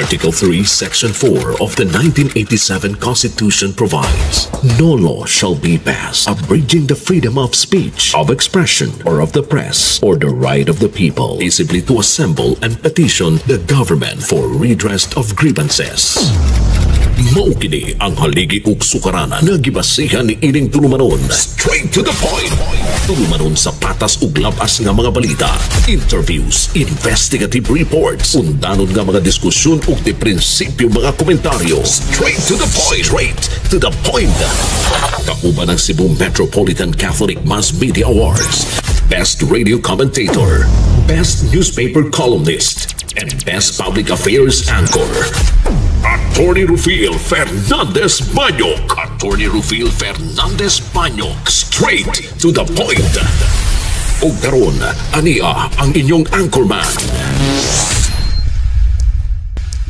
Article 3, Section 4 of the 1987 Constitution provides, "No law shall be passed abridging the freedom of speech, of expression, or of the press, or the right of the people peaceably to assemble and petition the government for redress of grievances." Mao kini ang haligi ug sukaranan nga gibasihan ni ining tulumanon. Straight to the point. Tulumanon sa patas ug labas nga mga balita, interviews, investigative reports, undanon nga mga diskusyon ug di prinsipyo mga komentaryo. Straight to the point. Straight to the point. Kauban ang Cebu Metropolitan Catholic Mass Media Awards, Best Radio Commentator, Best Newspaper Columnist, and Best Public Affairs Anchor. Attorney Rufil Fernandez Banyok. Attorney Rufil Fernandez Banyok. Straight to the point. Ug karon, ania ang inyong anchorman.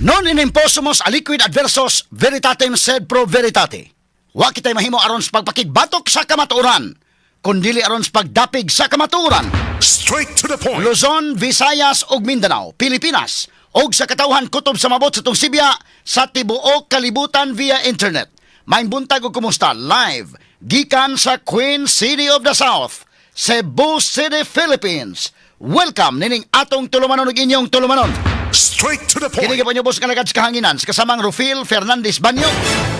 Non in impossumus aliquid adversus veritatem sed pro veritate. Wa kitay mahimo aron sa pagpakigbatok sa kamatuoran, kundili aron sa pagdapig sa kamatuoran. Straight to the point. Luzon, Visayas ug Mindanao, Pilipinas ug sa katawhan kutob sa mabot sa tungsibya sa tibuok kalibutan via internet. Maayong buntag ug kumusta, live gikan sa Queen City of the South, Cebu City, Philippines. Welcome nining atong tulumanon ug inyong tulumanon. Straight to the point. Kini gyapon ubos nga sa kahanginan sa kasamang Rufil Fernandez Banyo.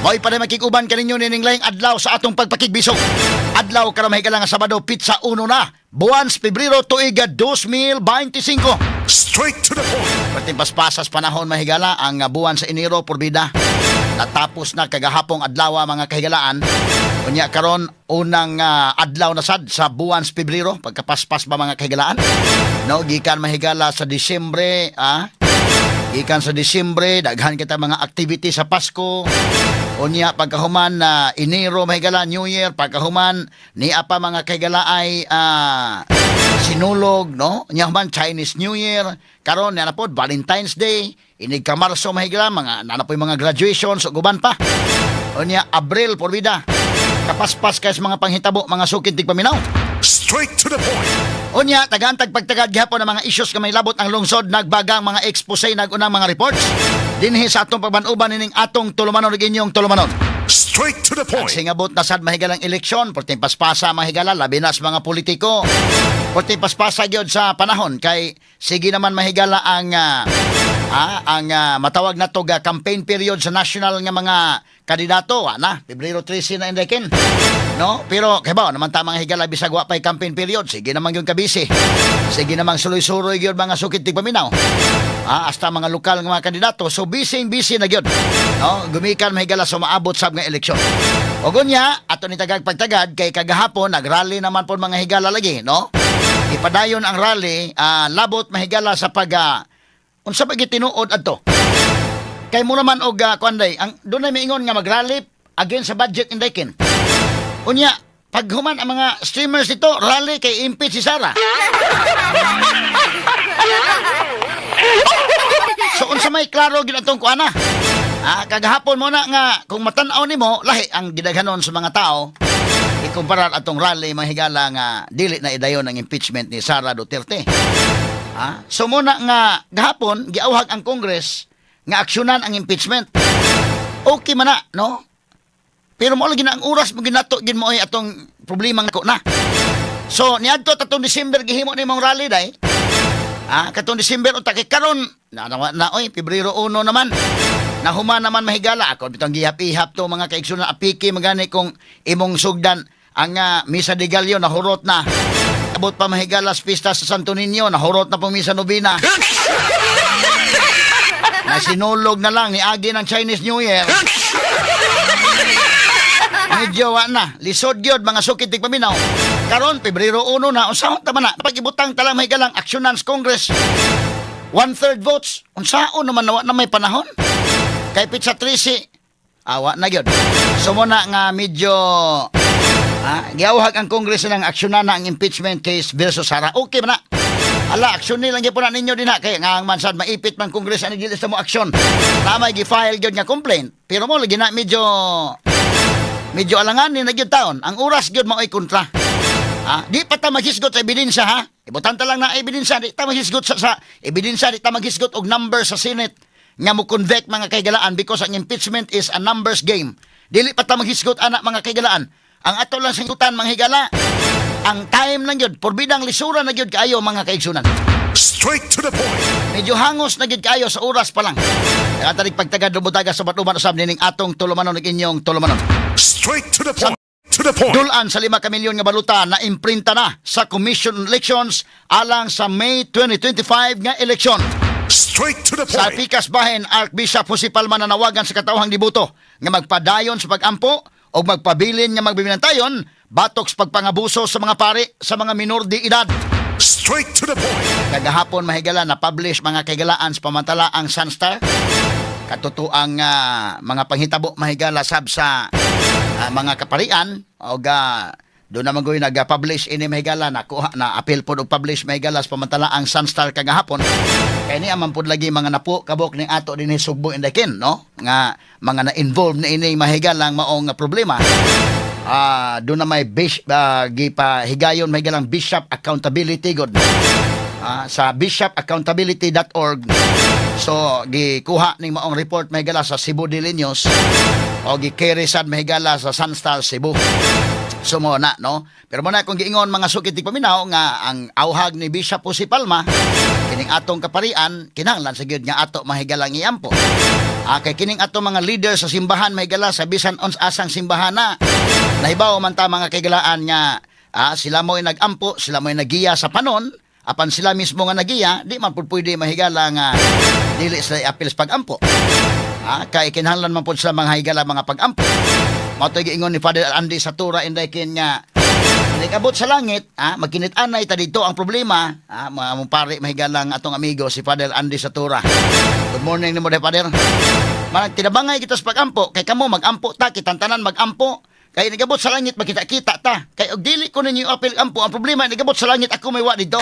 Mo'y pa makig-uban kaninyo nining laing adlaw sa atong pagpakigbisog. Adlaw karon, mahigala nga Sabado, pitsa 1 na, buwan sa Pebrero, tuig 2025. Straight to the point. Pati paspasas panahon, mahigala, ang buwan sa Enero porbida. Natapos na kagahapong adlaw, mga kahigalaan. Unya karon unang adlaw na sad sa buwan sa Pebrero, pagkapaspas ba, mga kahigalaan? No, gikan mahigala sa Disyembre, ah. Gikan sa Disyembre, daghan kita mga activity sa Pasko. Unya pagkahuman na Enero, mahigala, New Year, pagkahuman niya pa, mga kahigala, ay Sinulog, no? Nya human Chinese New Year, karon na pod Valentine's Day, inig ka Marso, mahigala, mga naa na po'y mga graduations ug uban pa. Unya Abril porbida. Kapaspas kay sa mga panghitabo, mga sukid tigpaminaw. Straight to the point. Unya, tagaan tagpagtagad gihapon ang mga issues nga may labot ang lungsod, nagbagang mga expose, nagunang mga reports. Dinhi sa atong pagbanuban nining atong tulumanon ug inyong tulumanon. Straight to the point. Singabot na sad, mahigalang eleksyon, perting paspasa, mahigala, labi na sa mga politiko. Perting paspasa gyud sa panahon kay sige naman, mahigala, ang matawag na to ga campaign period sa national nga mga kandidato, wa na Pebrero 13 na indekin. No? Pero kay ba naman ta, mga higala, bisag wa pay campaign period, sige naman gyud kabisi. Sige namang suloy-suloy gyud, mga sukit tigpaminaw. Hasta mga lokal nga mga kandidato. So busy busy na gyud. No? Gumikan, mahigala, sa maabot sab nga eleksyon. O gunya, ato ni tagag pagtagad kay kagahapon nagrally naman po, mga higala, lagi, no? Ipadayon ang rally, labot, mahigala, sa pag unsa ba gitinuod adto? Kay mo naman og kuan day, ang dunay miingon nga magrally against sa budget indekin. Unya, paghuman ang mga streamers dito, rally kay impeach si Sara. So unsa may klaro gid atong kuana? Kagahapon mo na nga kung matan-aw nimo lahi ang gidaghanon sa mga tao ikumpara atong rally, mga higala, nga dili na idayon ang impeachment ni Sara Duterte. So muna nga gahapon giawhag ang Congress nga aksyonan ang impeachment. Okay man na, no? Pero mo lagi na ang oras mo ginato gin mo ay atong problema nga ko na. So niadto tatong December gihimo nimong rally day. Katong December unta kay karon na, na, na oy, Pebrero 1 naman. Nahuman naman, mahigala, ako bitong gihap-ihap to, mga kaigsoon, apiki magani kung imong sugdan ang Misa de Gallo, nahurot na. Abot pa, mahigala, sa pista sa Santo Niño, nahurot na pong Misa Novena. Na sinulog na lang ni agi ng Chinese New Year. Medyo wa na. Lisod gyud, mga sukit tigpaminaw. Karon Pebrero 1 na, unsaon ta man na? Pag ibutang ta lang, mahigalang, aksyonan sa Congress. One-third votes. Unsaon naman na wa na may panahon? Kay Pitsa 13, awa na gyud. So muna nga medyo giawhag ang Congress ng aksyonan na ang impeachment case versus Sara. Okay man na. Ala, aksyon nilang gyapon na ninyo din ha. Kaya nga ang mansad, maipit man Congress ani dili sa mo aksyon. Tama, gi-file gyud nga complaint. Pero mo lagi na medyo medyo alanganin na gyud taon. Ang oras gyud mao'y kontra. Di pa ta maghisgot sa ebidensya ha. Ibutan ta lang na ebidensya, di ta maghisgot sa ebidensya, di ta maghisgot og number sa Senate. nga mo convict, mga kaigalaan, because ang impeachment is a numbers game. Dili pa ta maghisgot ana, mga kaigalaan. Ang ato lang singkutan, mga higala, ang time lang yun, porbidang lisura na gyud kaayo, mga kaigsunan. Straight to the point. Medyo hangos na gyud kaayo sa oras pa lang. Kaya tarik pagtagad butaga sa batuban usab nining atong tulumanon ug inyong tulumanon. Straight to the point. To the point. Dulan sa 5 ka milyon nga baluta na imprinta na sa Commission on Elections alang sa May 2025 nga eleksyon. Straight to the Sa point. pikas bahin, Archbishop Jose Palma nanawagan sa katawhang dibuto nga magpadayon sa pag-ampo o magpabilin nga magbibinantayon batok sa pagpangabuso sa mga pari sa mga minor de edad. Straight to the point. Kagahapon, mahigala, na publish, mga kaigalaan, sa pamantala ang Sunstar. Katotoang mga panghitabo, mahigala, sab sa mga kaparian o doon naman goy nag-publish ini, mahigala, nakuha na appeal pod og publish, mahigala, sa pamantala ang Sunstar kagahapon. Kay ni man pod lagi mga napo kabok ning ato dinhi Sugbo indakin, no, nga mga na-involve na ini, mahigala, ang maong nga problema. Doon na may gipahigayon, mahigalang bishop accountability god sa bishopaccountability.org. So gikuha ning maong report, mahigala, sa Cebu Daily News o gi-carry sad, mahigala, sa Sunstar Cebu. So mo na, no, pero mo na kung giingon, mga sukit paminaw, nga ang auhag ni Bishop Jose Palma kining atong kaparian kinahanglan sa gyud nga ato mahigalang iampo. Kay kining ato mga leader sa simbahan, mahigala, sa bisan ons asang simbahan na nahibaw man ta, mga kaigalaan, nga sila mo'y nagampo, sila mo'y nagiya sa panon, apan sila mismo nga nagiya, di man pud pwede, mahigala, nga dili sila iapil sa pagampo. Kay kinahanglan man pud sila, mga higala, mga pagampo. Mao to'y giingon ni Father Andy Satura inday kin nga inig-abot sa langit, magkinit-anay ta dito ang problema, mga mong pare, mahigalang atong amigo si Father Andy Satura. Good morning nimo de, Father. Manang tinabangay kita sa pagampo, kay kamo magampo ta, kitantanan magampo. Kay nigabot sa langit magkita-kita ta. Kay og dili ko ninyo apil ampo, ang problema nigabot sa langit ako may wa dito.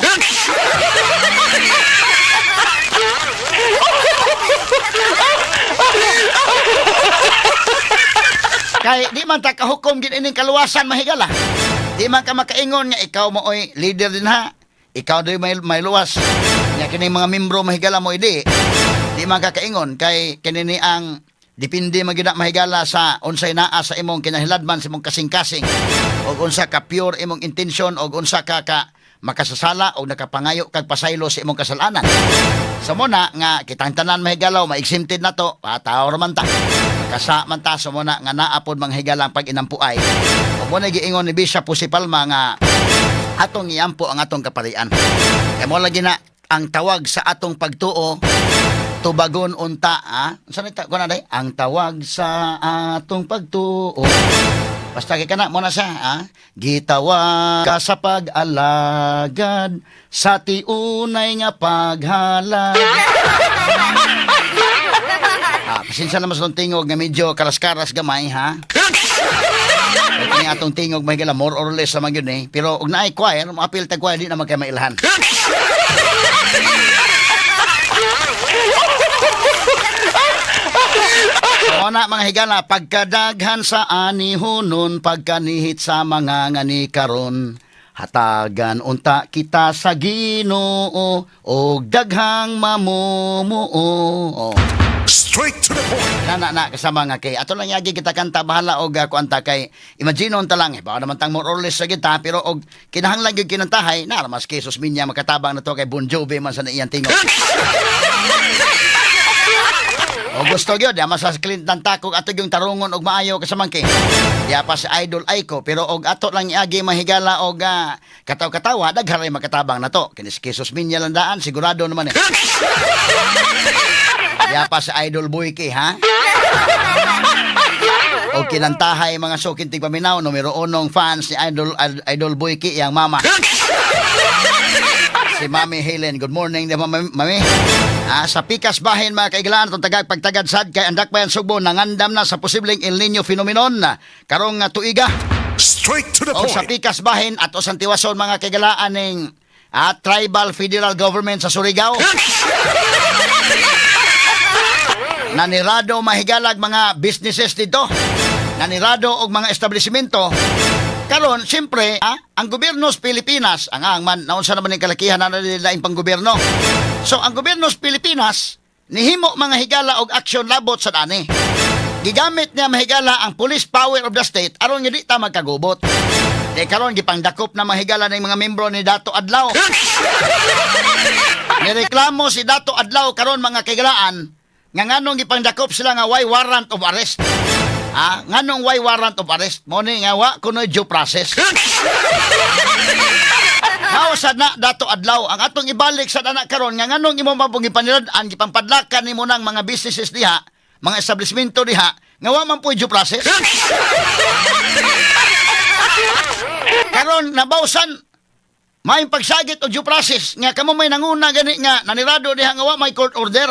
Kay di man ta kahukom gid ining kaluwasan, mahigala. Di man ka makaingon nga ikaw mo oy leader din ha. Ikaw doy may luwas. Nya kini mga membro, mahigala, mo idi. Di man ka kaingon kay kini ni ang depende man gyud na, mahigala, sa unsay naa sa imong kinahiladman, sa imong kasing-kasing og unsa ka pure imong intensyon og unsa ka ka makasasala o nakapangayo kag pasaylo sa imong kasalanan. Sa muna nga kitang tanan, mahigalaw, ma-exempted na to, tao ra man ta. Kasa man ta, so muna nga naa pod, mga higala, ang pag-inampuay. Ug mo na giingon ni Bishop Jose Palma nga atong iampo ang atong kaparian. Kaya mo lagi na ang tawag sa atong pagtuo, tubagon unta, ha? Unsa ni ta kuno day? Ang tawag sa atong pagtuo. Basta kay kana mo na siya, ha? Gitawag ka sa pag-alagad sa tiunay nga paghalad. Pasensya naman sa atong tingog nga medyo karas-karas gamay, ha? Kaya kini atong tingog may gala more or less sa mga yun eh. Pero og naay choir, moapil tag choir, di naman kay mailhan. So na, mga higala, pagkadaghan sa anihunon, pagkanihit sa mga ngani karon, hatagan unta kita sa Ginoo og daghang mamumuo. Straight to the point. Na na na kasama nga kay ato lang yagi kita kanta, bahala og kuanta, kay imagine ta lang eh, baka naman tang more or less sa kita, pero og kinahanglan gyud kinantahay na mas Jesus Minya makatabang na to kay Bon Jovi man sa iyang tingog. O gusto gyud, ya mas sa Clinton takog ato yung tarungon og maayo kasamang kay. Ya pa si Idol Aiko, pero og ato lang iagi, mahigala, og kataw-katawa, daghan ray makatabang na to. Kini si Jesus Minya lang daan, sigurado naman eh. Ya pa si Idol Boyke, ha? O kinantahay, mga suking tigpaminaw, numero unong fans ni Idol Boyke, yang mama. Si Mami Helen. Good morning, di ba, Mami? Mami? Sa pikas bahin, mga kaiglaan, itong tagag pagtagad sad kay andak pa yan Sugbo, nangandam na sa posibleng El Niño phenomenon karong tuiga. Straight to the O sa point. pikas bahin at o tiwason, mga kaigalaan, ning tribal federal government sa Surigao. Nanirado, mahigalag, mga businesses dito. Nanirado og mga establishmento. Karon, siyempre, ang gobyerno sa Pilipinas, ang man, naunsa naman yung kalakihan na nila panggobyerno. So, ang gobyerno sa Pilipinas, Nihimo, mga higala, og aksyon labot sa dani. Gigamit niya, mahigala, ang police power of the state aron nga di ta magkagubot. Di karon gipangdakop na, mga higala, ng mga membro ni Dato Adlaw. Nireklamo si Dato Adlaw karon, mga kahigalaan, nga nganong gipangdakop sila nga way warrant of arrest. Ah, nganong way warrant of arrest? Mo ni nga wa kunoy due process. Mao sad na, Dato Adlaw, ang atong ibalik sa anak karon nga nganong imo mabong gipanilad-an, gipangpadlakan nimo nang mga businesses diha, mga establishmento diha nga wa man po'y due process. Karon nabawsan may pagsagit o due process nga kamo may nanguna gani nga nanirado diha nga wa may court order.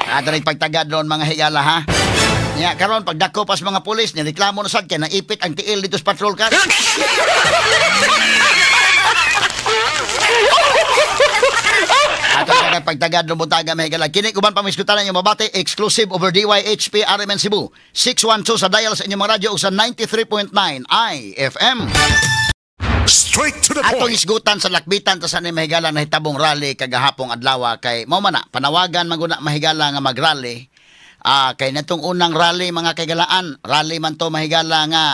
Ato pagtagad doon, mga higala, ha. Nya karon pagdako pas mga pulis, nireklamo na sad kay naipit ang tiil dito sa patrol car. Ato sa pagtagad ng buntaga, mga higala. Kini uban pamiskutanan yung mabati exclusive over DYHP RMN Cebu. 612 sa dial sa inyong mga radyo o sa 93.9 IFM. Straight to the Atong point. isgutan sa lakbitan ta sa ni mahigala nahitabong rally kagahapong adlaw kay mao man na panawagan man guna, mahigala, nga magrally. Kay natong unang rally, mga kaigalaan, rally man to, mahigala, nga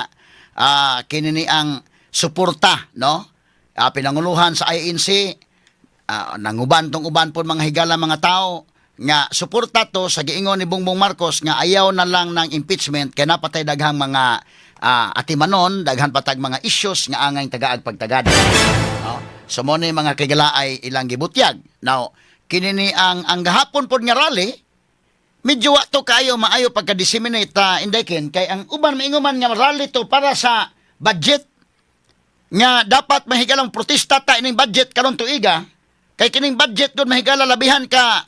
kini ni ang suporta, no, pinanguluhan sa INC, nanguban tong uban po, mga higala, mga tao nga suporta to sa giingon ni Bongbong Marcos nga ayaw na lang ng impeachment kay napatay daghang mga atimanon, daghan patag mga issues nga angay tagaag pagtagad. No? So mo ni, mga kigala, ay ilang gibutyag. Now, kini ni ang gahapon pod nga rally, medyo wa to kayo maayo pagka-disseminate ta, Indekin, kay ang uban maingon man nga rally to para sa budget nga dapat mahigalang protesta ta ining budget karon tuiga, kay kining budget doon, mahigala, labihan ka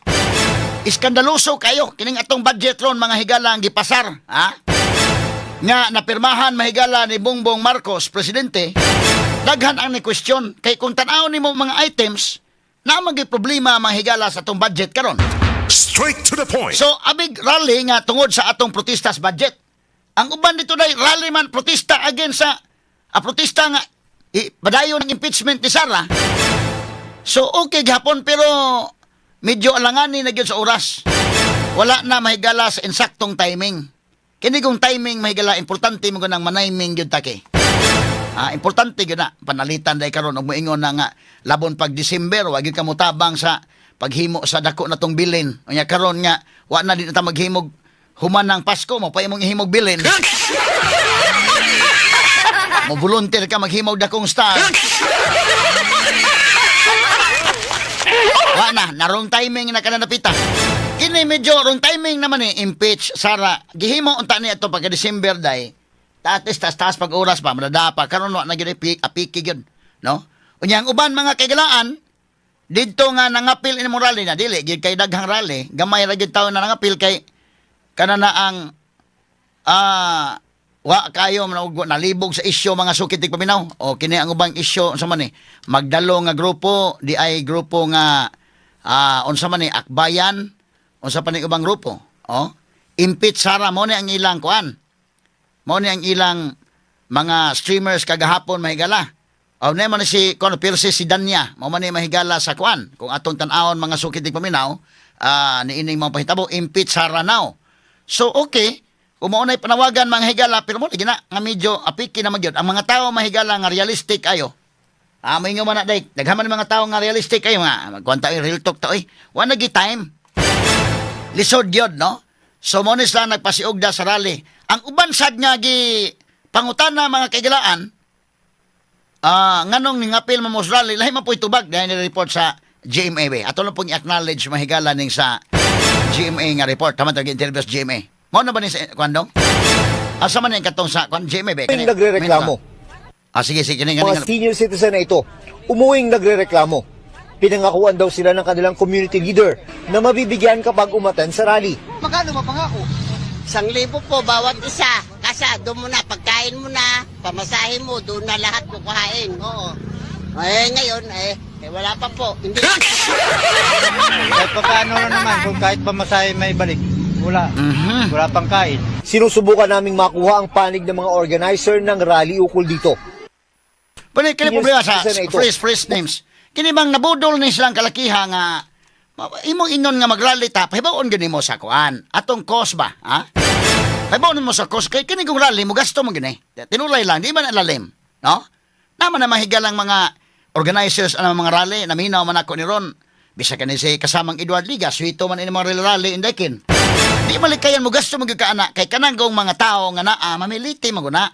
iskandaloso kayo kining atong budget ron, mga higala, ang gipasar, ha, nga napirmahan, mahigala, ni Bongbong Marcos presidente. Daghan ang ni question kay kung tan-aw nimo mga items na magi problema, mga higala, sa atong budget karon. Straight to the point. So, abig rally nga tungod sa atong protesta sa budget. Ang uban dito day rally man protesta against sa protesta nga padayon ng impeachment ni Sara. So, okay gihapon pero medyo alanganin na gyud sa oras. Wala na, mahigala, sa insaktong timing. Kini kung timing, mahigala, importante mo nang manayming gyud ta kay. Importante gyud na panalitan day karon og moingon na nga labon pag December wa gyud ka motabang sa paghimo sa dako na tong bilin. Unya karon nga wa na di na ta maghimog human ng Pasko mo pa imong ihimog bilin. Mo volunteer ka maghimog dakong star. Wa na, na wrong timing na kana napita. Kini medyo wrong timing naman eh, impeach Sara. Gihimo unta niya ito pagka December day. Tatis tas tas pag oras pa madada pa karon wa na gyud apiki gyud, no? Unya ang uban, mga kaigalaan, didto nga nangapil ini mo rally na dili gyud kay daghang rally, gamay ra gyud tawo na nangapil kay kana na ang wa kayo nalibog sa isyu, mga sukit paminaw. O kini ang ubang isyu, unsa man ni magdalo nga grupo di ay grupo nga unsa man ni Akbayan, unsa pa ni ubang grupo, oh, impeach Sara mo ni ang ilang kuan, mo ni ang ilang mga streamers kagahapon, mahigala. O na man ni si kuan Percy si Danya mo man ni, mahigala, sa kuan kung atong tan-awon, mga sukit paminaw, niining mga pahitabo, impeach Sara now. So okay kung mao na'y panawagan, mga higala, pero mo lagi na nga medyo apiki na magyud ang mga tao, mahigala, nga realistic ayo. Mo man na day, daghan man mga tao nga realistic ayo nga magkuan ta real talk ta oy. Wa na gi time. Lisod gyud, no? So mo ni sila nagpasiugda sa rally. Ang uban sad nga gi pangutana, mga kaigalaan, nganong ningapil mo sa rally, lahi man po'y tubag dahil ni report sa GMA ba. Ato lang pong i-acknowledge, mahigala, ning sa GMA nga report. Tama tawag interview sa GMA. Mo na ba ni sa kwandong? Asa man yung katong sa kwan GMA ba? Umuwing nagrereklamo. Sige sige kini Mga kini. Senior citizen na ito, umuwing nagrereklamo. Pinangakuan daw sila ng kanilang community leader na mabibigyan kapag umattend sa rally. Magkano mapangako? 1,000 po bawat isa. Kasi doon mo na, pagkain mo na, pamasahe mo, doon na lahat kukuhain. Oo. Eh, ngayon, eh wala pa po. Hindi. Kahit pa paano na naman, kung kahit pamasahe may balik. Wala. Wala pang kain. Sinusubukan naming makuha ang panig ng mga organizer ng rally ukol dito. Pero kini Senior problema sa citizen na ito. freeze freeze names. Kini bang nabudol ni silang kalakiha nga Imong ingon nga magrally ta, pahibaw-on gyud nimo sa kuan. Atong cause ba, ha? Pahibaw-on mo sa cause kay kini kung rally mo gasto mo gini. Tinulay lang, di man lalim, no? Naman na mahigalang mga organizers ang mga rally, naminaw man ako ni Ron. Bisa kani si kasamang Edward Liga, suwito man ini mga rally indekin. Di malikayan mo gasto mo gyud ka ana kay kanang gong mga tao nga naa mamiliti man guna.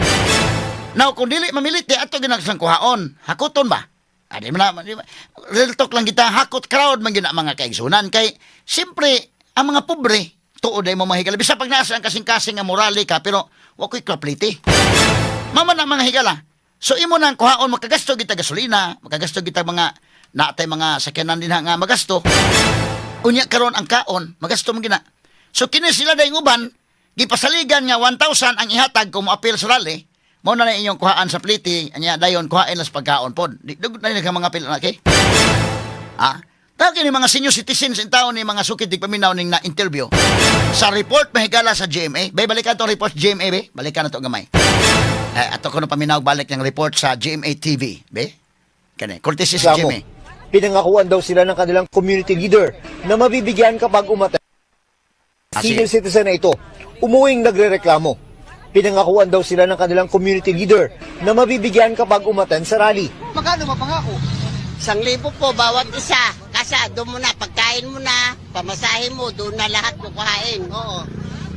Now kung dili mamiliti ato ginagsang kuhaon, hakuton ba? Adi man na, real talk lang kita, hakot crowd man gyud na mga kaigsunan kay siyempre ang mga pobre tuod ay mo mahigala. Bisa pag nasa ang kasing-kasing nga morale ka pero wa ko'y klapliti. Mama na mga higala. So imo nang kuhaon, makagasto kita gasolina, makagasto kita mga naatay mga sakyanan din nga magasto. Unya karon ang kaon, magasto man gina. So kini sila dayong uban, gipasaligan nga 1,000 ang ihatag kung moapil sa rally. Mao na na inyong kuhaan sa pliti, anya dayon kuhain las pagkaon pod. Di dugot na ni mga apil na kay. Ah, tawag kini mga senior citizens in taon ni mga sukid di paminaw ning na interview. Sa report mahigala sa GMA. Bay, balikan to report GMA be. Balikan na to gamay. Eh, ato ko na paminaw balik ng report sa GMA TV, be. Kani, courtesy sa Reklamo. GMA. Pinangakuan daw sila ng kanilang community leader na mabibigyan kapag umaten. Ah, sige. Senior citizen na ito, umuwing nagrereklamo. Pinangakuan daw sila ng kanilang community leader na mabibigyan kapag umaten sa rally. Magkano mapangako? 1,000 po bawat isa. Kasa doon mo na, pagkain mo na, pamasahe mo, doon na lahat kukuhain. Oo.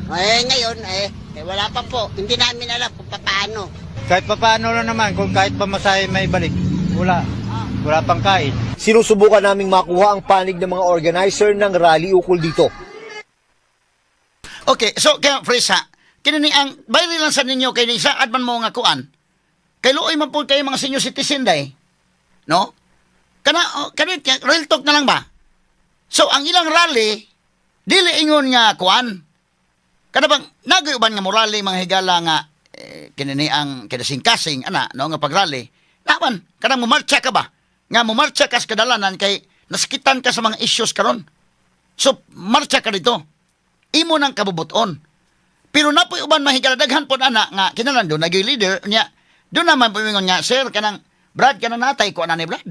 Eh ngayon, eh, wala pa po. Hindi namin alam kung paano. Kahit papaano lang naman, kung kahit pamasahe may balik, wala. Wala pang kain. Sinusubukan naming makuha ang panig ng mga organizer ng rally ukol dito. Okay, so kaya Fresa, kini ni ang bayri lang sa ninyo kay ni saad man mo nga kuan. Kay luoy man pud kayo mga senior citizen day. No? Kana oh, kani real talk na lang ba? So ang ilang rally dili ingon nga kuan. Kana bang nagoy uban nga morally mga higala nga eh, kini ni ang kinasing-kasing ana no nga pagrally. Naman kanang momarcha ka ba? Nga momarcha ka sa kadalanan kay nasakitan ka sa mga issues karon. So marcha ka dito imo nang kabubuton. Pero napoy uban mahigala daghan pod ana nga kinalan do naging leader niya. Do naman pumingon nga sir kanang Brad kanang natay ko ana ni Brad.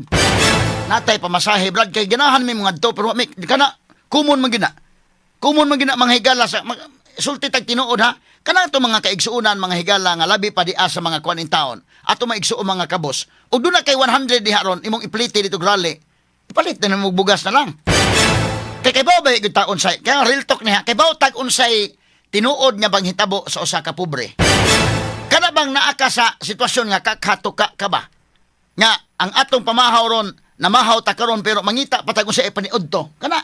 Natay pamasahe Brad kay ganahan mi mga adto pero mi kana kumon man gina. Kumon man gina mga higala sa mag, sulti tag tinuod ha. Kana ato mga kaigsuonan mga higala nga labi pa di sa mga kuan in taon. Ato maigsuon mga kabos. Ug doon na kay 100 diha ron imong ipliti dito rally. Ipalit na mo bugas na lang. Kay kay ba gyud taon say? Kaya real talk niya, kay baw tag unsay tinuod nga bang hitabo sa usa ka pobre. Kana bang naa ka sa sitwasyon nga kakatuka ka ba? Nga ang atong pamahaw ron, namahaw ta karon pero mangita pa tag unsay ipaniud to. Kana.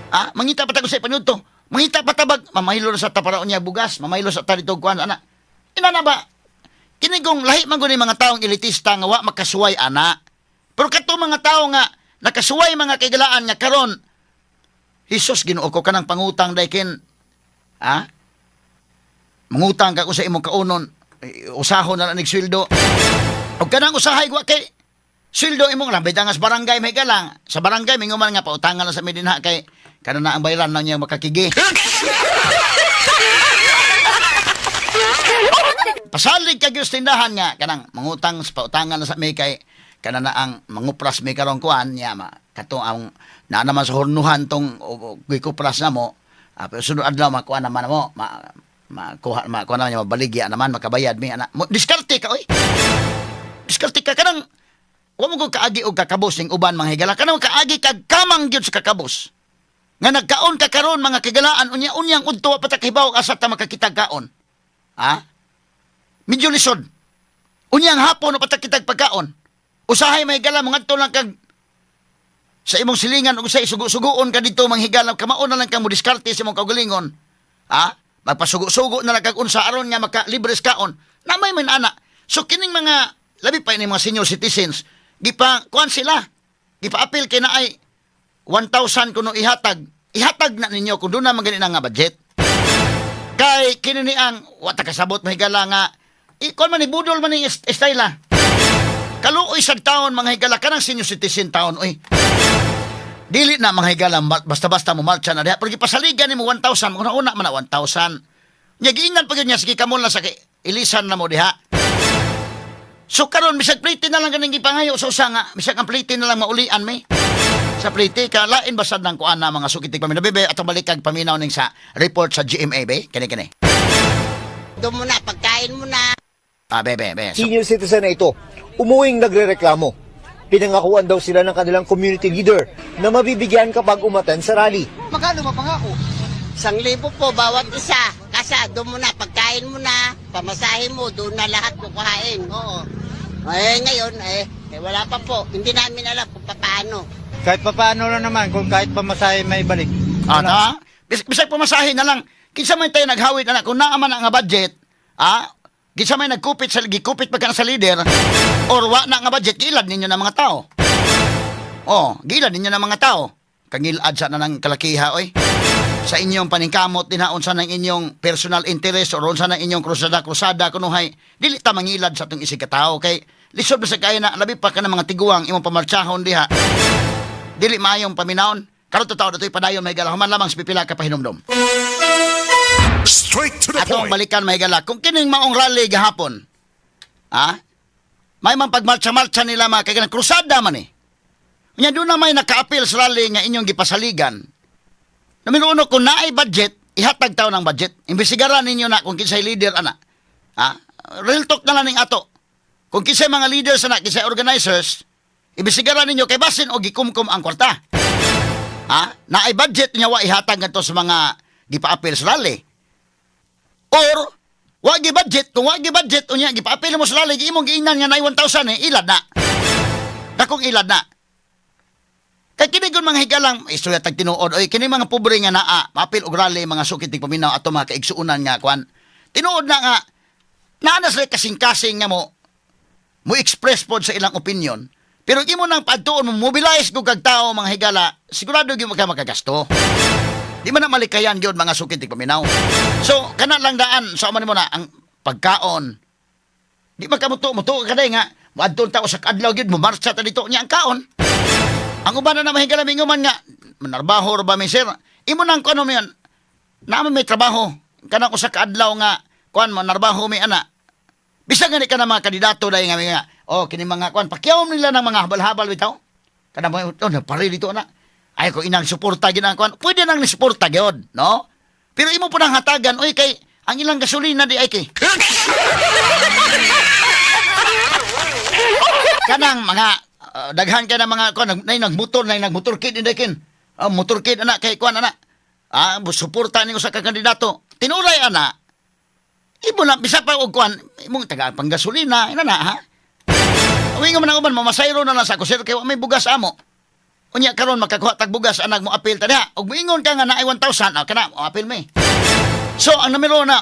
Ah, mangita pa tag unsay ipaniud to. Mangita pa tabag mamahilo na sa taparaon niya bugas, mamahilo sa ta dito kuan ana. Ina na ba? Kini kung lahi man gud ni mga taong elitista nga wa makasuway ana. Pero kato mga tao nga nakasuway mga kaigalaan nga karon Hesus Ginoo ko kanang pangutang daykin. Ha? Mangutang ka ko sa imong kaunon, eh, usahon na lang nig sweldo. Og kanang usahay wa kay sweldo imong lang bitaw nga sa barangay may galang. Sa barangay mingon man nga pautangan lang sa midinha kay kana na ang bayran lang niya makakigi. Pasalig ka gyud sa tindahan nga kanang mangutang sa pautangan na sa may kay kana na ang mangupras may karong kuan niya ma kato ang naa naman sa hornuhan tong gikupras na mo pero sunod adlaw makuha naman mo ma makuha makuha naman niya mabaligya naman makabayad mi ana mo, diskarte ka oy, diskarte ka kanang wa mo ko kaagi og kakabos ning uban mga higala kanang kaagi kag kamang gyud sa kakabos nga nagkaon ka karon mga kigalaan unya unyang udto wa pa ta kahibaw asa ta makakita kaon ha. Medyo lisod. Unyang hapon o patakitag pagkaon. Usahay may gala, mangadto lang kag sa imong silingan ug sa sugo-sugoon ka dito manghigala kamaon na lang kang mo diskarte sa imong kaugalingon. Ha? Magpasugo-sugo na lang kag unsa aron nga maka-libre sa kaon. Namay man ana. So kining mga labi pa ini mga senior citizens, gipa kuan sila. Gipa-appeal kay naay 1,000 kuno ihatag. Ihatag na ninyo kung doon na man gani na nga budget. Kay kini ni ang wa ta kasabot mahigala nga ikaw man ni budol man ni style. Kaluoy sa taon mga higala kanang senior citizen taon oy. Dili na mga higala basta-basta mo marcha na diha pero gipasaligan nimo 1,000 una man na 1,000. Nya giingnan pa gyud niya sige kamo lang sa kay ilisan na mo diha. So karon bisag plate na lang ganing gipangayo sa usa nga bisag ang plate na lang maulian mi. Sa politika, lain basad ng kuan na mga sukitig paminaw. Bebe, atong balikag paminaw ning sa report sa GMA, be. Kini, kini. Doon mo na, pagkain mo na. Ah, bebe, be. So, Senior citizen na ito, umuwing nagrereklamo. Pinangakuan daw sila ng kanilang community leader na mabibigyan kapag umaten sa rally. Magkano mapangako? 1,000 po bawat isa. Kasa doon mo na, pagkain mo na, pamasahe mo, doon na lahat kukuhain. Oo. Eh, ngayon, eh, wala pa po. Hindi namin alam kung paano. Kahit pa paano lang naman, kung kahit pamasahe may balik. Ah, ta? Bisag pamasahe na lang. Kinsa man tayo naghawid ana kung naa man ang budget, kinsa may nagkupit sa gikupit pa ka na sa leader or wa na nga budget, giilad ninyo ng mga tao. Oh, giilad ninyo ng mga tao. Kangilad sa na ng kalakiha oy. Sa inyong paningkamot din unsa ng inyong personal interest or unsa ng inyong krusada-krusada kunuhay, dili ta mangilad sa atong isig ka tao kay lisod ba sa kaya na labi pa ka ng mga tiguang imong pamartsahon diha. Dili maayong paminawon. Karon totoo datoy padayon mahigala human lamang sa pipila ka pahinumdom. Straight to the Atong point. balikan mahigala kung kining maong rally gahapon. May man pagmarcha-marcha nila mga kaibigan, krusada man eh. Unya doon na may naka-apil sa rally nga inyong gipasaligan. Numero uno, kung naay budget, ihatag tao ng budget. Imbestigaran ninyo na kung kinsay leader ana. Real talk na lang ning ato. Kung kinsay mga leaders ana, kinsay organizers, imbestigaran ninyo kay basin og gikumkum ang kwarta. Naay budget niya wa ihatag ngadto sa mga gipa-apil sa rally. Or wa gi budget, kung wa gi budget unya gipa-apil mo sa rally, imong giingnan nga naay 1,000 eh, ilad na. Dakong ilad na. Kay kini gud mga higalang istorya tag tinuod oy kini mga pobre nga naa maapil og rally mga sukit tig paminaw ato mga kaigsuonan nga kuan. Tinuod na nga naa na sila kasing-kasing nga mo mo express pod sa ilang opinion. Pero imo nang padtuon mo mobilize kog kag tao mga higala, sigurado gyud ka makagasto. Di man na malikayan gyud mga sukit tig paminaw. So kana lang daan sa man mo na ang pagkaon. Di man ka muto muto ka day nga moadto ta sa kadlaw gyud mo marcha ta dito nya ang kaon. Ang uban na mahigala mingo man nga manarbaho ra ba mi sir? Imo nang kuno man naman may trabaho kanang usa ka adlaw nga kuan manarbaho mi ana. Bisan gani ka na mga kandidato dai nga mga oh kini mga kuan pakyaw nila ng mga habal-habal bitaw. Kana mo oh napare dito ana. Ay ko inang suporta gid ang kuan. Pwede nang ni suporta gyud, no? Pero imo po nang hatagan oy kay ang ilang gasolina di ay kay. Kanang mga daghan kay na mga kuan nay nagmotor nay nagmotorkid inday kin. Motorkid ana kay kuan ana. Suporta ni usa ka kandidato. Tinuray ana. Imo na bisa pa og kuan imong taga panggasolina ina na ha. Uwi nga man ang uban mamasayro na lang sa ako sir kay wa may bugas amo. Unya karon makakuha tag bugas anag mo apil ta diha. Og moingon ka nga naay 1,000 kana mo apil mi. So ang numero na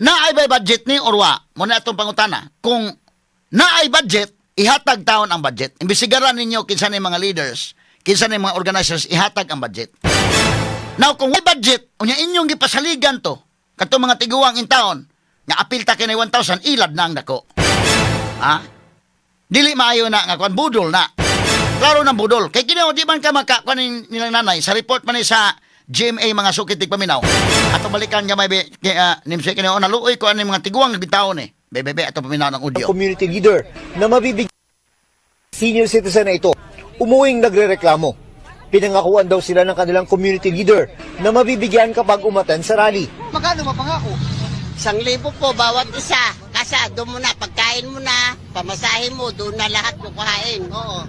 naay bay budget ni or wa mo na atong pangutana. Kung naay budget, ihatag taon ang budget. Imbestigaran ninyo kinsa ni mga leaders, kinsa ni mga organizers, ihatag ang budget. Now kung may budget, unya inyong gipasaligan to kadtong mga tiguang in taon nga apil ta kay 1,000, ilad na ang dako. Dili maayo na nga kuan budol na. Klaro ng budol. Kay kini di man ka makakuan nilang nanay sa report man ni sa GMA mga sukit tig paminaw. Ato balikan nga may nimse kini naluoy ko ani mga tiguang bitaon eh. Be be ato paminaw ng audio. Community leader na mabibigyan senior citizen na ito, umuwing nagrereklamo. Pinangakuan daw sila ng kanilang community leader na mabibigyan kapag umaten sa rally. Magkano mapangako? 1,000 po bawat isa. Kasa doon mo na, pagkain mo na, pamasahe mo, doon na lahat kukuhain. Oo.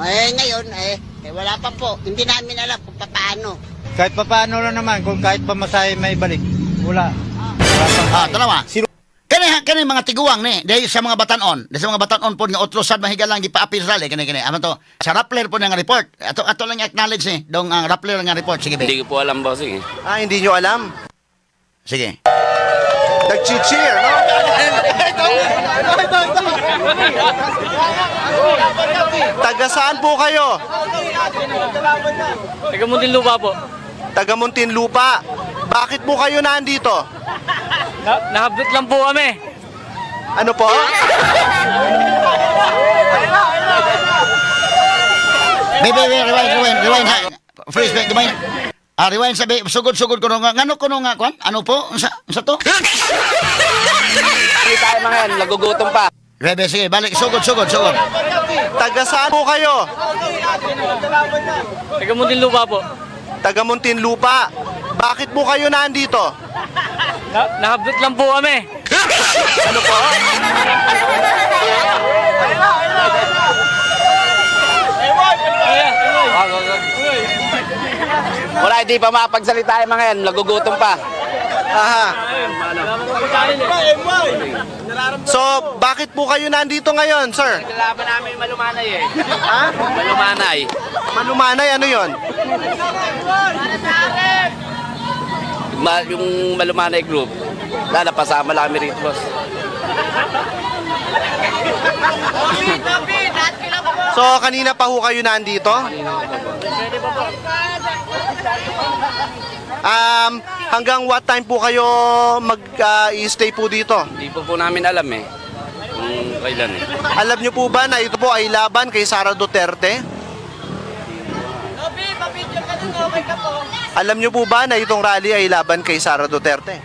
Eh, ngayon, eh, wala pa po. Hindi namin alam kung paano. Kahit pa paano lang naman, kung kahit pamasahe may balik, wala. Wala pang kain. Tanawa. Kani mga tiguang ni, dahil sa mga batanon, dahil sa mga batanon po nga otro sad mahigalang gipa-appeal rally kani kani. Amo to, sa Rappler po nga report. Ato lang i-acknowledge ni dong ang Rappler nga report. Sige, be. Hindi ko po alam, bossing eh. Ah, hindi nyo alam? Sige. Nag-cheer, no? Taga saan po kayo? Taga Muntinlupa po. Taga Muntinlupa. Bakit po kayo nandito? Nahabdot lang po kami. Ano po? Be, rewind, ha. Freeze, be, gamay. Rewind sabi, sugod-sugod ko nga. Ngano ko nga, kwan? Ano po? Unsa to? Hindi tayo mga yan, nagugutom pa. Rebe, sige, balik. Sugod, sugod, sugod. Taga saan po kayo? Taga Muntinlupa po. Taga Muntinlupa. Bakit po kayo nandito? Nahabdot lang po kami. Ano po? Wala, hindi pa makapagsalita yung mga yan. Nagugutom pa. Aha. So, bakit po kayo nandito ngayon, sir? Kalaban namin malumanay eh. Ha? Malumanay. Malumanay, ano yon? Yung Malumanay group. Wala, napasama lang kami rito, boss. So, kanina pa ho kayo nandito? Hanggang what time po kayo mag-i-stay po dito? Hindi po namin alam eh. Kung kailan eh. Alam niyo po ba na ito po ay laban kay Sara Duterte? Alam niyo po ba na itong rally ay laban kay Sara Duterte?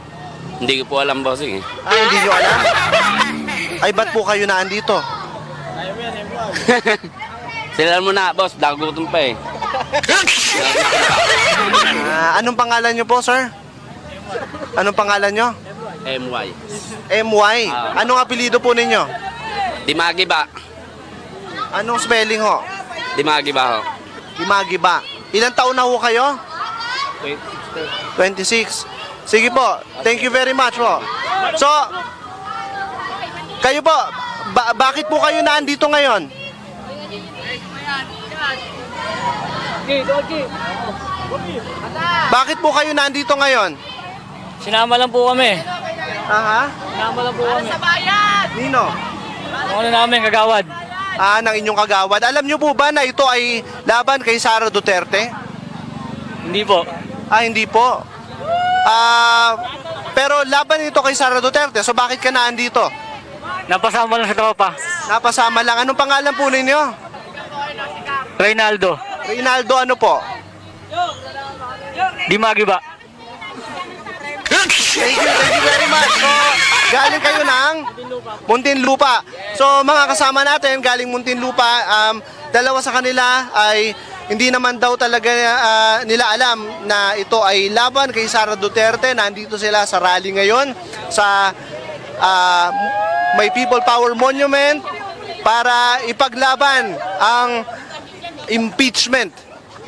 Hindi ko po alam, bossing eh. Ah, hindi niyo alam? Ay, ba't po kayo naandito? Sila muna, boss. Nagugutom pa eh. Ah, anong pangalan niyo po, sir? Anong pangalan niyo? MY. MY. Anong apelyido po ninyo? Dimagi ba? Anong spelling ho? Dimagi ba ho? Imagiba. Ilang taon na ho kayo? 26. Sige po. Thank you very much po. So, kayo po, bakit po kayo naandito ngayon? Bakit po kayo nandito ngayon? Sinama lang po kami. Aha. Sinama lang po kami. Nino? Ano namin, kagawad. Ah, ng inyong kagawad. Alam niyo po ba na ito ay laban kay Sara Duterte? Hindi po. Ah, hindi po. Ah, pero laban ito kay Sara Duterte. So bakit ka naandito? Napasama lang sa tropa. Napasama lang. Anong pangalan po ninyo? Reynaldo. Reynaldo ano po? Dimagi ba? Thank you very much. So, galing kayo ng Muntinlupa. So, mga kasama natin, galing Muntinlupa, dalawa sa kanila ay hindi naman daw talaga nila alam na ito ay laban kay Sara Duterte. Nandito sila sa rally ngayon sa may People Power Monument para ipaglaban ang impeachment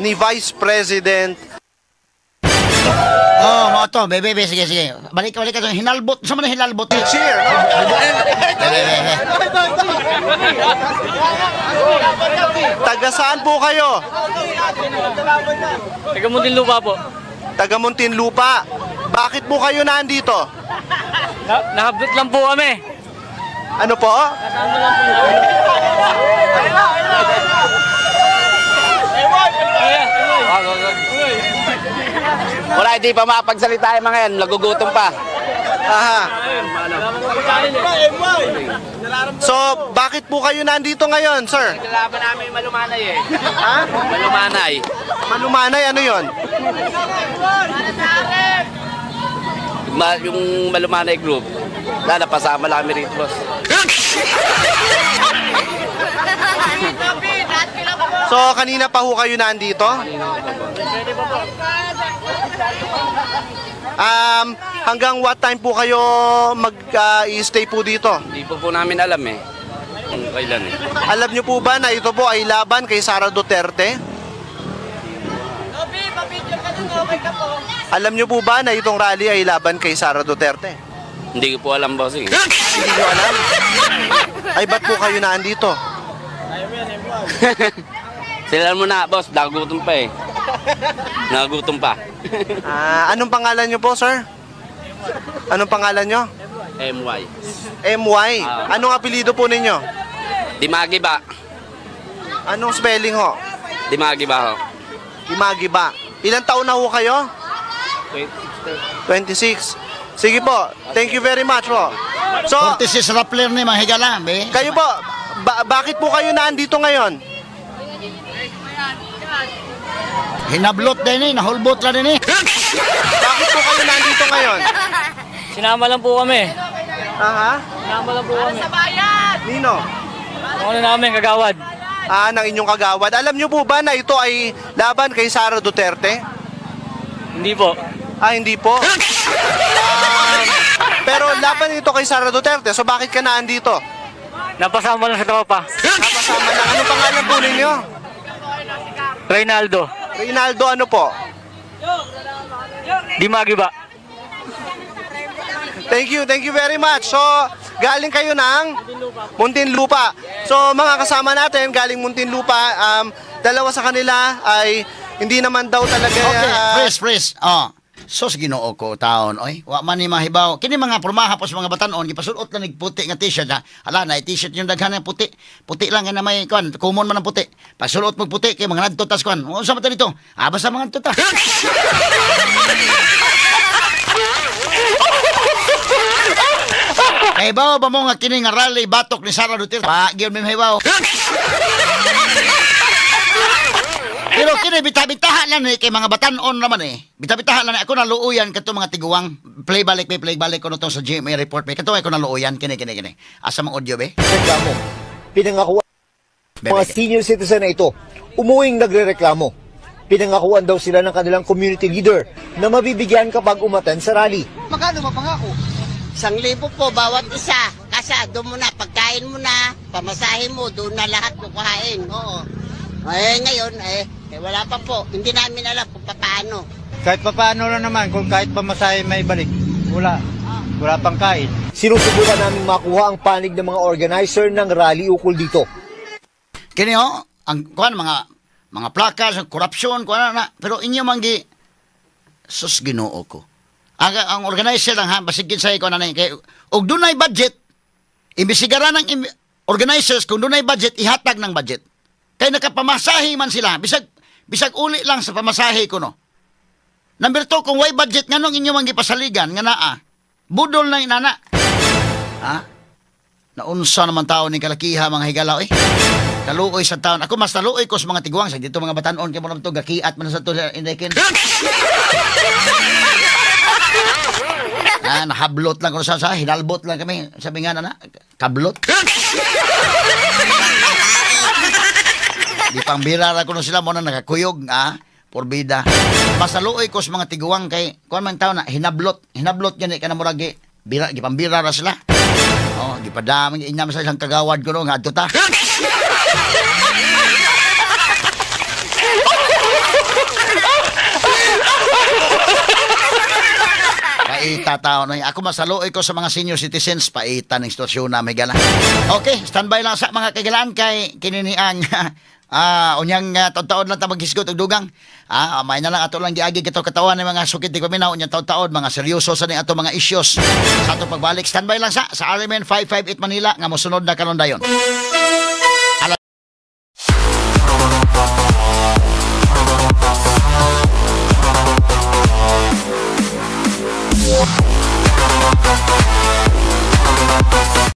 ni Vice President. Oh, mo to, bebe, bebe, sige, sige. Balik, balik ka. Hinalbot, sa man hinalbot? Cheer! No? Bebe, bebe. Taga saan po kayo? Taga Muntinlupa po. Taga Muntinlupa. Bakit po kayo nandito? Nahabdot lang po kami. Ano po? Wala, hindi pa makapagsalita yung mga yan. Nagugutom pa. Aha. So, bakit po kayo nandito ngayon, sir? Kalaban namin malumanay eh. Ha? Malumanay. Malumanay, ano yon? Yung Malumanay group. Wala, napasama lang kami rito, boss. So, kanina pa ho kayo nandito? Hanggang what time po kayo mag-i-stay po dito? Hindi po namin alam eh. Kung kailan eh. Alam niyo po ba na ito po ay laban kay Sara Duterte? Alam niyo po ba na itong rally ay laban kay Sara Duterte? Hindi ko po alam, boss. Eh. Hindi niyo alam? Ay, ba't po kayo naandito? Sila muna, boss. Nagugutom pa eh. Nagugutom pa. Ah, anong pangalan niyo po, sir? Anong pangalan niyo? MY. MY. Anong apelyido po ninyo? Dimagi ba? Anong spelling ho? Dimagi ba ho? Imagiba. Ilang taon na ho kayo? 26. Sige po. Thank you very much po. So, 46 rappler ni mga higala, be. kayo po, bakit po kayo naandito ngayon? Hinablot din eh, nahulbot na din eh. Bakit po kayo nandito ngayon? Sinama lang po kami. Aha. Sinama lang po kami. Nino? Ano namin, kagawad? Ah, ng inyong kagawad. Alam niyo po ba na ito ay laban kay Sara Duterte? Hindi po. Ah, hindi po. Pero laban ito kay Sara Duterte. So bakit ka naandito? Napasama lang sa tropa. Napasama lang. Anong pangalan po ninyo? Reynaldo. Reynaldo, ano po? Di magiba. Thank you very much. So, galing kayo ng Muntinlupa. So, mga kasama natin, galing Muntinlupa, dalawa sa kanila ay hindi naman daw talaga Okay, fresh, fresh. Oh. Sos Ginoo ko taon oy. Wa man ni mahibaw. Kini mga pormaha po sa mga batan-on gipasuot lang nig puti nga t-shirt ha. Ala na t-shirt yung daghan nga puti. Puti lang nga na may kuan, common man ang puti. Pasuot mo puti kay mga ngadto tas kuan. Unsa man ta dito? Ah, basta mga ngadto ta. Kay bawo ba mo nga kini nga rally batok ni Sara Duterte? Pa gyud may mahibaw. Pero kini bita-bitaha lang ni kay mga batan-on naman eh. Bita-bitaha lang ni ako naluoyan kadto mga tiguang. Play balik play, play balik ko no to sa GMA report. Be kadto ako naluoyan kini kini kini. Asa mang audio be? Reklamo. Pinangakuan Be, mga be. senior citizen na ito, umuwing nagrereklamo. Pinangakuan daw sila ng kanilang community leader na mabibigyan kapag umaten sa rally. Magkano ba pangako? 1,000 po bawat isa. Kasa doon mo na, pagkain mo na, pamasahe mo, doon na lahat kukuhain. Oo. Eh, ngayon, eh, wala pa po. Hindi namin alam kung paano. Kahit papaano lang naman, kung kahit pamasahe may balik, wala. Wala pang kain. Sinusubukan naming makuha ang panig ng mga organizer ng rally ukol dito. Kini ho, ang kuan mga mga plaka sa korupsyon kuan na, na pero inyo man gi sus Ginoo ko. Ang organizer lang ha, basig kinsay ko na ni kay og dunay budget, imbisigaran ng organizers kung dunay budget ihatag ng budget. Kay nakapamasahe man sila, bisag bisag uli lang sa pamasahe ko no. Number 2, kung way budget nganong inyo man gipasaligan nga naa, budol na inana. Ha? Naunsa naman tao ni kalakiha mga higala eh. Kaluoy sa taon. Ako mas naluoy ko sa mga tiguang sa dito mga batan-on kay mo naman to gakiat man sa to indekin. Na nahablot lang ko sa hinalbot lang kami. Sabi nga na kablot. Di pang bira ra kuno sila mo na nakakuyog ah porbida. Mas naluoy ko sa mga tiguang kay kuan man taon na hinablot, hinablot gani kana murag gi bira gipambira ra sila. Oh, gipadamang inyam sa isang kagawad ko no nga adto ta. Paita tao na. Ako masaluoy ko sa mga senior citizens, paita ng sitwasyon na may gala. Okay, standby lang sa mga kagalaan kay kininiang unyang taon-taon lang ta maghisgot og dugang. May na lang ato lang giagi kito katawan ng mga sukit di paminaw unyang taon-taon mga seryoso sa ni ato mga issues. Sa ato pagbalik, standby lang sa RMN 558 Manila nga mosunod na karon dayon.